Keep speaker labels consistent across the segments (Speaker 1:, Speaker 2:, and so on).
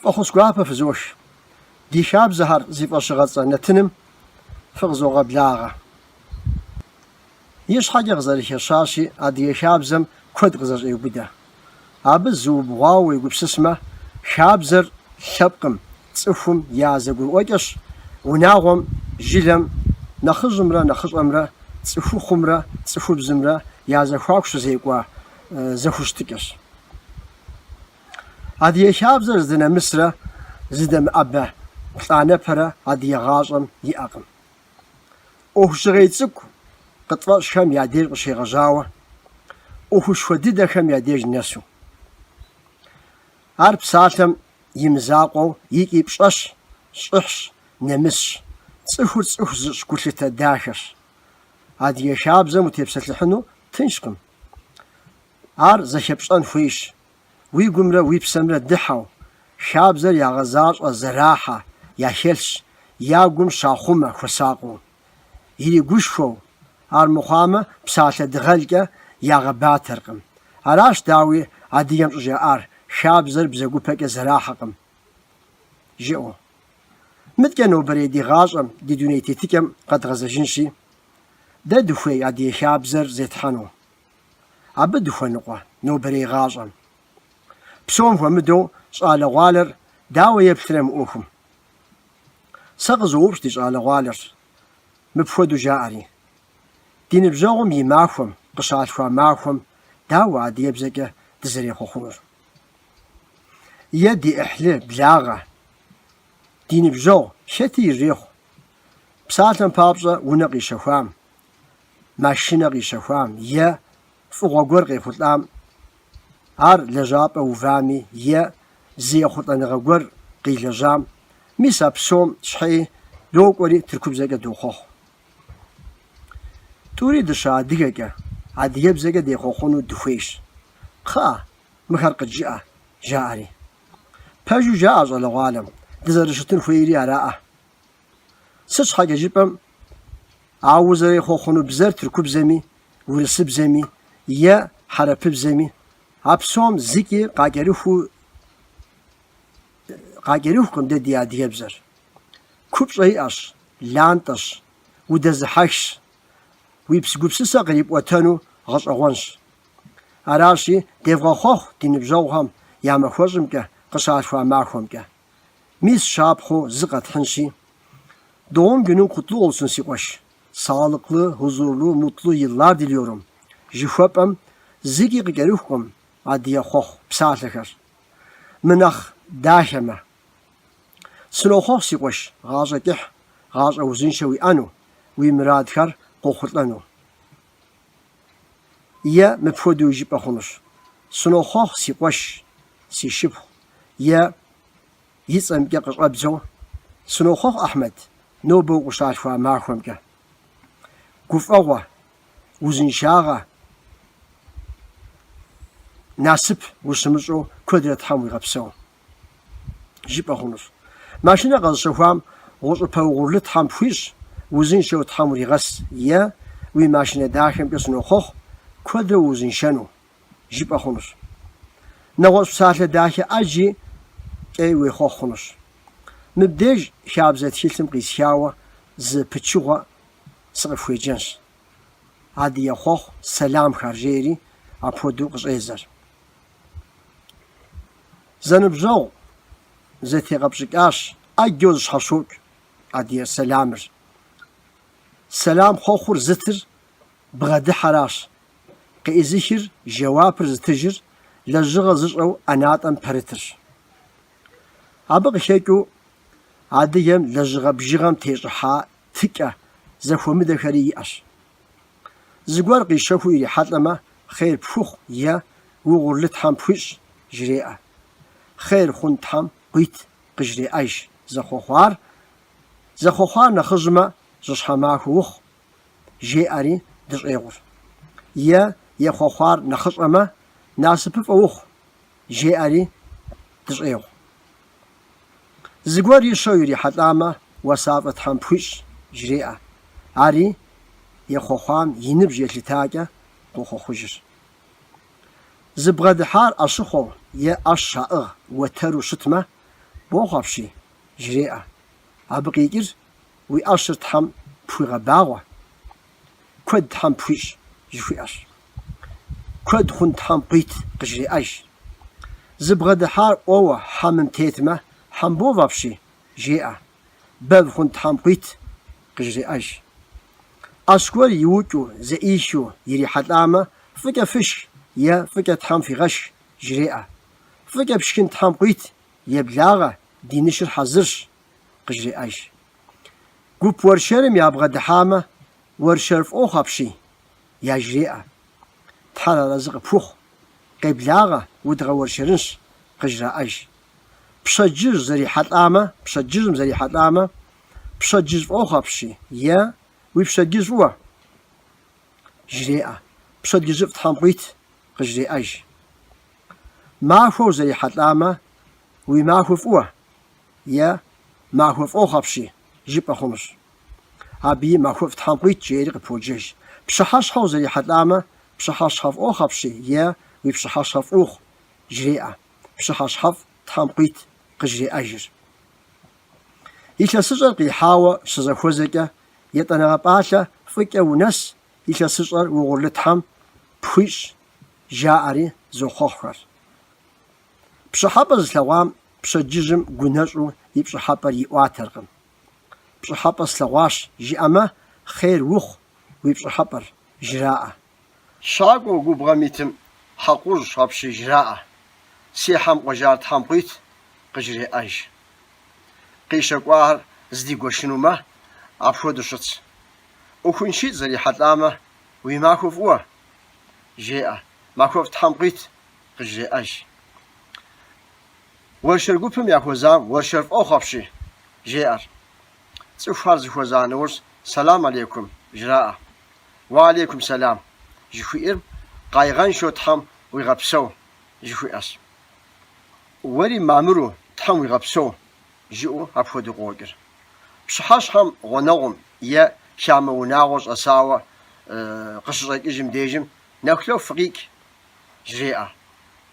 Speaker 1: Фӏэхъус гуапэ фызох. Ди хабзэхэр зи фӏэщыгъэцӏэ нэтыным фыкъызогъэблагъэ. Ищхьэкӏэ къызэрыхэщащи, адыгэ хабзэм куэд къызэщӏеубыдэ. Абы зыубгъуауэ уегупсысмэ, хабзэр лъэпкъым, цӏыхум я зэгурыӏуэкӏэщ, унагъуэм, жылэм, нэхъыжьымрэ нэхъыщӏэмрэ, цӏыхухъумрэ цӏыхубзымрэ я зэхуаку щызекӏуэ зэхущытыкӏэщ. Адыгэ хабзэр здынэмысрэ зыдэмыӏэбэ плӏанэпэрэ адыгэ гъащӏэм иӏэкъым. ӏуэху жьгъей цӏыкӏу къытфӏэщӏхэм я деж къыщегъэжьауэ, ӏуэхушхуэ дыдэхэм я деж нэсу. Ар псалъэм и мызакъуэу икӏи пщӏэщ, щӏыхьщ, нэмысщ, цӏыхур цӏыху зыщӏ гулъытэ дахэщ. Адыгэ хабзэм утепсэлъыхьыну тыншкъым. Ар зэхэпщӏэн хуейщ, уи гумрэ уи псэмрэ дыхьэу, хабзэр ягъэзащӏэ, зэрахьэ, яхэлъщ, я гум щахъумэ хуэсакъыу. Иригушхуэу, армыхъуамэ псалъэ дыгъэлкӏэ ягъэбатэркъым. Аращ, дауи, адыгэм щӏыжаӏар, хабзэр бзэгупэкӏэ зэрахьэкъым, жиӏэу. Мыдкӏэ нобэрей ди гъащӏэм, ди дуней тетыкӏэм къэдгъэзэжынщи, дэ дыхуей адыгэ хабзэр зетхьэну. Абы дыхуэныкъуэ нобэрей гъащӏэм? Псом хуэмыдэу щӏалэгъуалэр дауэ еплърэ мы ӏуэхум? Сэ къызоупщӏ ди щӏалэгъуалэр, мыпхуэдэу жаӏэри. Ди ныбжьэгъум и махуэм, къыщалъхуа махуэм дауэ адыгэбзэкӏэ дызэрехъуэхъунур? Е ди ӏыхьлы, благъэ, ди ныбжьэгъу хэти ирырехъу. Псалъэм папщӏэ унэ къищэхуам, машинэ къищэхуам е фӏыгъуэ гуэр къехъулӏам, ар лэжьапӏэ увами е зы ехъулӏэныгъэ гуэр къилэжьам, мис а псом щхьэи докӏуэри тыркубзэкӏэ дохъуэхъу. Тӏури дыщыадыгэкӏэ, адыгэбзэкӏэ дехъуэхъуну дыхуейщ. Кхъыӏэ, мыхэр къыджыӏэ, жаӏэри. Пэжу жаӏэ щӏалэгъуалэм, дызэрыщытын хуейри араӏэ. Сыт щхьэкӏэ жыпӏэм, а узэрехъуэхъуну бзэр тыркубзэми, урысыбзэми е хьэрыпыбзэми, а псом зыкӏи къакӏэрыхукъым дэ ди адыгэбзэр. Купщӏэ иӏэщ, лантӏэщ, удэзыхьэхщ, уи гупсысэ кърипӏуэтэну гъэщӏэгъуэнщ. Аращи, девгъэхъуэхъу ди ныбжьэгъухэм я махуэщӏымкӏэ, къыщалъхуа махуэмкӏэ. Мис щапхъэу зы къэтхьынщи, Doğum günün kutlu olsun си къуэш, sağlıklı, huzurlu, mutlu yıllar diliyorum жыхуэпӏэм зыкӏи къыкӏэрыхукъым адыгэ хъуэхъу псалъэхэр. Мынэхъ дахэмэ. Сынохъуэхъу, си къуэш, гъащӏэ кӏыхь, гъащӏэ узыншэ уиӏэну, уи мурадхэр къохъулӏэну. Е мыпхуэдэуи жыпӏэ хъунущ, Сынохъуэхъу, си къуэш, си шыпхъу, е и цӏэмкӏэ къыщӏэбдзэу, Сынохъуэхъу, Ахьмэд, нобэ укъыщалъхуа махуэмкӏэ. Гуфӏэгъуэ, узыншагъэ, насып ущымыщӏэу куэдрэ Тхьэм уигъэпсэу. Жыпӏэ хъунущ. Машинэ къэзыщэхуам гъущӏыпэ угъурлы Тхьэм пхуищӏ, узыншэу Тхьэм уригъэс е уи машинэ дахэмкӏэ сынохъуэхъу, куэдрэ уузыншэну, жыпӏэ хъунущ. Нэгъуэщӏ псалъэ дахэ ӏэджи кӏэи уехъуэхъу хъунущ. Мыбдеж хабзэ тхылъым къисхауэ зы пычыгъуэ сыкъыфхуеджэнщ. Адыгэ хъуэхъу сэламхэр жери апхуэдэу къыщӏедзэр. Зэныбжьэгъу зэтегъэпщӏыкӏащ, ӏэджэу зыщхьэщокӏ адыгэ сэламыр. Сэлам хъуэхъур зытыр бгъэдыхьэращ, къеӏызыхыр, жэуапыр зытыжыр лэжьыгъэ зыщӏэу ӏэнатӏэм пэрытырщ. Абы къыхэкӏыу адыгэм лэжьыгъэ бжыгъэм тещӏыхьа тыкӏэ зэхуэмыдэхэри иӏэщ. Зыгуэр къищэхуу ирихьэлӏэмэ, хъер пхухъу е угъурлы Тхьэм пхуищӏ, жреӏэ. Хъер хъун Тхьэм къуит къыжреӏэж зэхъуэхъуар, зэхъуэхъуар нэхъыжьмэ, жьыщхьэ махуэ ухъу, жеӏэри дыщӏегъур. Е ехъуэхъуар нэхъыщӏэмэ, насыпыфӏэ ухъу, жеӏэри дыщӏегъу. Зыгуэр ищэу ирихьэлӏамэ, уасафӏэ Тхьэм пхуищӏ, жреӏэ. Ари ехъуэхъуам и ныбжь елъытакӏэ къохъуэхъужыр. Зыбгъэдыхьар ӏэщыхъуэу е ӏэщ щаӏыгъ уэтэру щытмэ, бохъу апщий, жреӏэ. Абы къикӏыр уи ӏэщыр Тхьэм пхуигъэбагъуэ, куэд Тхьэм пхуищӏ, жыхуиӏэщ. Куэд хъун Тхьэм къуит, къыжреӏэж. Зыбгъэдыхьар ӏуэуэ хьэмым тетмэ, хьэмбов апщий, жеӏэ. Бэв хъун Тхьэм къуит, къыжреӏэж. ӏэщ гуэр иукӏыу, зэӏихыу ирихьэлӏамэ, фӏыкӏэ фышх е фӏыкӏэ Тхьэм фигъэшх, жреӏэ. Фӏыкӏэ пшхын Тхьэм къуит, еблагъэ, ди нышыр хьэзырщ, къыжреӏэж. Гуп уэршэрым ябгъэдыхьамэ, уэршэр фӏохъу апщий, яжреӏэ. Тхьэр арэзы къыпхухъу, къеблагъэ, удгъэуэршэрынщ, къыжраӏэж. Пщэдджыжь зэрихьэлӏамэ, пщэдджыжьым зэрихьэлӏамэ, пщэдджыжь фӏохъу апщий, е уи пщэдджыжь фӏыуэ, жреӏэ. Пщэдджыжьыфӏ Тхьэм къуит, къыжреӏэж. Махуэу зэрихьэлӏамэ, уи махуэ фӏыуэ, е махуэ фӏохъу апщий, жыпӏэ хъунущ. Абыи махуэфӏ Тхьэм къуит, жеӏэри къыподжэж. Пщыхьэщхьэу зэрихьэлӏамэ, пщыхьэщхьэ фӏохъу апщий, е уи пщыхьэщхьэ фӏы ухъу, жреӏэ. Пщыхьэщхьэфӏ Тхьэм къуит, къыжреӏэжыр. Илъэсыщӏэр къихьауэ щызэхуэзэкӏэ, етӏанэгъэ пӏалъэ фӏыкӏэ унэс, илъэсыщӏэр угъурлы Тхьэм пхуищӏ, жаӏэри зохъуэхъухэр. Пщӏыхьэпӏэ зылъэгъуам пщэдджыжьым гунэщӏу и пщӏыхьэпӏэр иӏуатэркъым. Пщӏыхьэпӏэ слъэгъуащ, жиӏэмэ, хъер ухъу уи пщӏыхьэпӏэр, жраӏэ. Щакӏуэу губгъуэм итым хьэкъужь апщий жраӏэ, си хьэм къуэжар Тхьэм къуит, къыжреӏэж. Къищэкӏуахэр зыдигуэшынумэ, апхуэдэу щытщ. ӏуэхуншитӏ зэрихьэлӏамэ, уи махуэ фӏыуэ, жеӏэ, махуэфӏ Тхьэм къуит, къыжреӏэж. Уэршэр гупым яхуэзам уэршэр фӏохъу апщий, жеӏэр. Цӏыхухэр зэхуэза нэужь сэлам алейкум, жраӏэ. Уа алейкум сэлам, жыхуиӏэр къайгъэншэу Тхьэм уигъэпсэу, жыхуиӏэщ. Уэри мамыру Тхьэм уигъэпсэу, жиӏэу апхуэдэу къокӏыр. Пщыхьэщхьэм гъунэгъум е хамэ унагъуэ щӏэсауэ къыщыщӏэкӏыжым дежым нэхулъэфӏ фыкъикӏ, жреӏэ.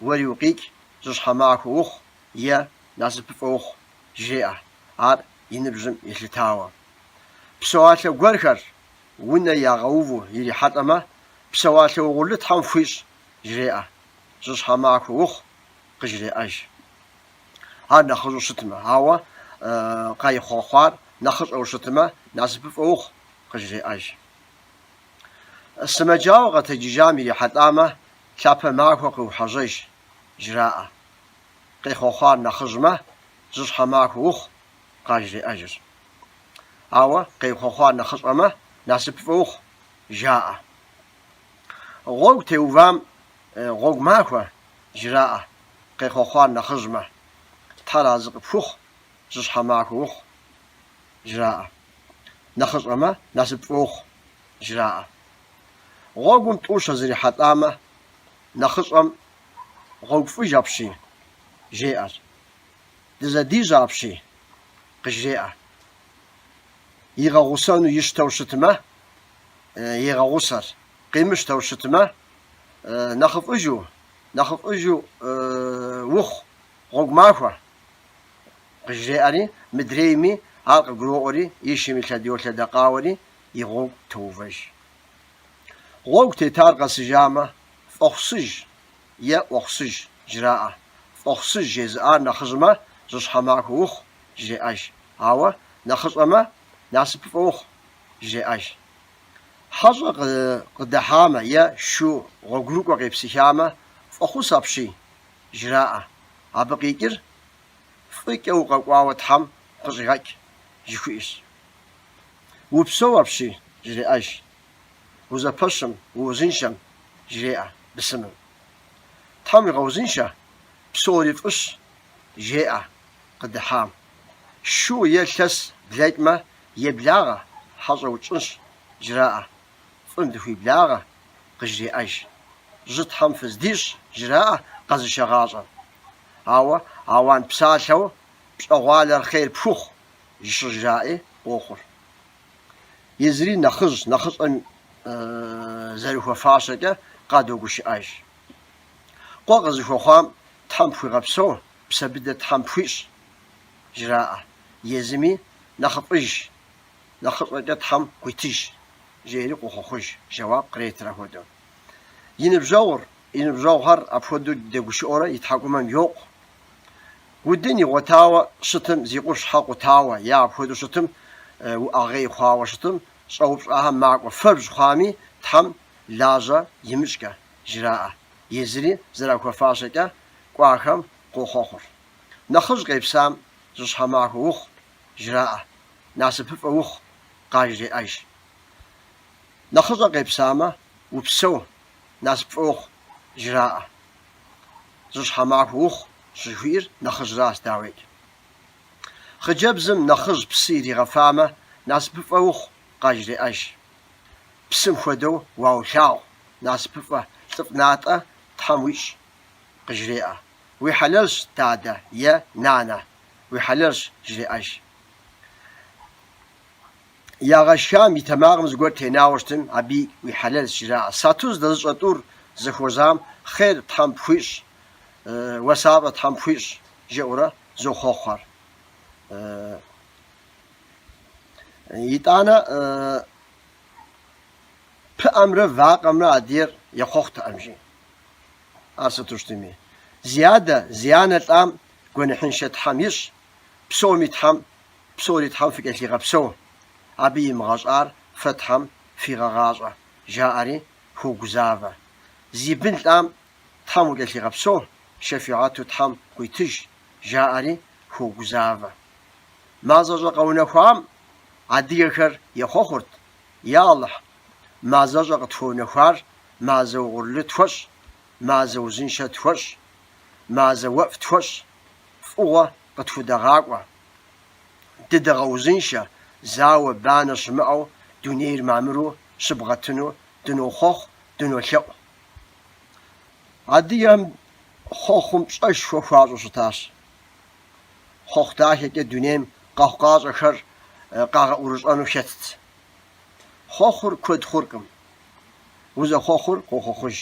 Speaker 1: Уэри укъикӏ, жьыщхьэ махуэ ухъу е насыпыфӏэ ухъу, жреӏэ, ар и ныбжьым елъытауэ. Псэуалъэ гуэрхэр унэ ягъэуву ирихьэлӏэмэ, псэуалъэ угъурлы Тхьэм фхуищӏ, жреӏэ. Жьыщхьэ махуэ ухъу, къыжреӏэж. Ар нэхъыжьу щытмэ, ауэ къайхъуэхъуар нэхъыщӏэу щытмэ, насыпыфӏэ ухъу, къыжреӏэж. Сымэджауэ къэтэджыжам ирихьэлӏамэ, лъапэ махуэ къыухьэжьэж, жраӏэ. Къехъуэхъуар нэхъыжьмэ, жьыщхьэ махуэ ухъу, къажреӏэжыр. Ауэ къехъуэхъуар нэхъыщӏэмэ, насыпыфӏэ ухъу, жаӏэ. Гъуэгу теувам гъуэгу махуэ, жраӏэ, къехъуэхъуар нэхъыжьмэ, Тхьэр арэзы къыпхухъу, жьыщхьэ махуэ ухъу, жраӏэ. Нэхъыщӏэмэ, насыпыфӏэ ухъу, жраӏэ. Гъуэгум тӏу щызэрихьэлӏамэ, нэхъыщӏэм гъуэгу фӏыж апщий, жеӏэр. Дызэдижьэ апщий, къыжреӏэ. Игъэгъусэну ищтэу щытмэ, егъэгъусэр, къимыщтэу щытмэ, нэхъыфӏыжу, нэхъыфӏыжу ухъу, гъуэгу махуэ, къыжреӏэри, мыдрейми ар къыгуроӏуэри, и шым и лъэд йолъэдэкъауэри, и гъуэгу тоувэж. Гъуэгу тетар къэсыжамэ, фӏэхъусыж е ӏуэхъусыж жраӏэ. Фӏэхъусыж жезыӏар нэхъыжьмэ, жьыщхьэ махуэ ухъу, жреӏэж. Ауэ нэхъыщӏэмэ, насыпыфӏэ ухъу, жреӏэж. Хьэщӏэ къыдыхьамэ е шу гъуэгурыкӏуэ къепсыхамэ, фӏэхъус апщий, жраӏэ. Абы къикӏыр фӏыкӏэ укъэкӏуауэ Тхьэм къыщӏигъэкӏ, жыхуиӏэщ. Упсэу апщий, жреӏэж. Узэпэщым, уузыншэм, жреӏэ бысымым. Тхьэм уигъэузыншэ, псори фӏыщ, жеӏэ къыдыхьам. Шу е лъэс блэкӏмэ, еблагъэ, хьэщӏэ утщӏынщ, жраӏэ. Фӏым дыхуиблагъэ, къыжреӏэж. Жьы Тхьэм фыздищӏ, жраӏэ къэзышагъащӏэм. Ауэ ауан псалъэу пщӏэгъуалэр хъер пхухъу, щыжраӏи къохъур. Езыри нэхъыжь, нэхъыщӏэм зэрыхуэфащэкӏэ къадогушыӏэж. Къуэ къызыхуэхъуам Тхьэм пхуигъэпсэу, псэ быдэ Тхьэм пхуищӏ. жраӏэ. Езыми нэхъыфӏыж, нэхъыщӏэкӏэ Тхьэм къуитыж, жери къохъуэхъуж, жэуап къретыр апхуэдэу. И ныбжьэгъур, и ныбжьэгъухэр апхуэдэу дэгушыӏэурэ и тхьэкӏумэм йокъу. Удын игъуэтауэ щытым, зи къупщхьэ къутауэ е апхуэдэу щытым, уӏэгъей хъуауэ щытым, щӏэупщӏахэм макӏуэ, фэбжь хъуами, Тхьэм лажьэ имыщӏкӏэ, жраӏэ. Езыри зэрахуэфащэкӏэ кӏуахэм къохъуэхъур. Нэхъыжь къепсам жьыщхьэ махуэ ухъу, жраӏэ, насыпыфӏэ ухъу, къажреӏэж. Нэхъыщӏэ къепсамэ, упсэу, насыпыфӏэ ухъу, жраӏэ. Жьыщхьэ махуэ ухъу щӏыжиӏэр нэхъыжьращ, дауикӏ. Хъыджэбзым нэхъыжь псы иригъэфамэ, насыпыфӏэ ухъу, къажреӏэж. Псым хуэдэу уаулъагъу, насыпыфӏэ, лӏыфӏ натӏэ Тхьэм уищӏ, къыжреӏэ. Уи хьэлэлщ, дадэ, е нанэ, уи хьэлэлщ, жреӏэж. Ягъэшхам и тэмакъым зыгуэр тенауэ щытым, абыи уи хьэлэлщ, жраӏэ. Сату здэзыщӏэ тӏур зэхуэзам хъер Тхьэм пхуищӏ, уасафӏэ Тхьэм пхуищӏ, жаӏэурэ зохъуэхъухэр. Итӏанэ пыӏэмрэ вакъэмрэ адыгэр ехъуэхъутэкъым, жи. Ар сыту щытми. Зи адэ, зи анэ лӏам гуэныхьыншэ Тхьэм ищӏ, псоми Тхьэм, псори Тхьэм фыкӏэлъигъэпсэу, абы имыгъэщӏар фэ Тхьэм фигъэгъащӏэ, жаӏэри хуогузавэ. Зи бын лӏам Тхьэм укӏэлъигъэпсэу, шэфигъэту Тхьэм къуитыж, жаӏэри хуогузавэ. Мазэщӏэ къэунэхуам адыгэхэр ехъуэхъурт, Я Алыхь, мазэщӏэ къытхуэунэхуар мазэ угъурлы тхуэщӏ, мазэ узыншэ тхуэщӏ, мазэ уэфӏ тхуэщӏ, фӏыгъуэ къытхудэгъакӏуэ. Дыдэгъэузыншэ, зауэ, банэ щымыӏэу дунейр мамыру щыбгъэтыну дынохъуэхъу, дынолъэӏу. Адыгэм хъуэхъум пщӏэшхуэ хуащӏу щытащ. Хъуэхъу дахэкӏэ дунейм къэхъукъащӏэхэр къагъэӏурыщӏэну хэтт. Хъуэхъур куэд хъуркъым. Узэхъуэхъур къохъуэхъуж.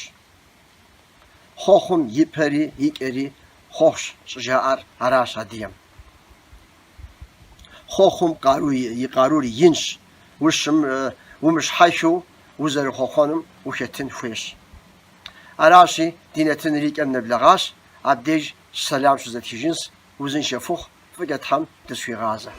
Speaker 1: Хъуэхъум и пэри и кӏэри хъуэхъущ щӏыжаӏэр аращ адыгэм. Хъуэхъум къару и къарур инщ, ущым умыщхьэхыу узэрыхъуэхъуэнум ухэтын хуейщ. Аращи, ди нэтыныр и кӏэм нэблэгъащ, абдеж сэлам щызэтхыжынщ, узыншэ фыхъу, фӏыкӏэ Тхьэм дыщхуигъазэ.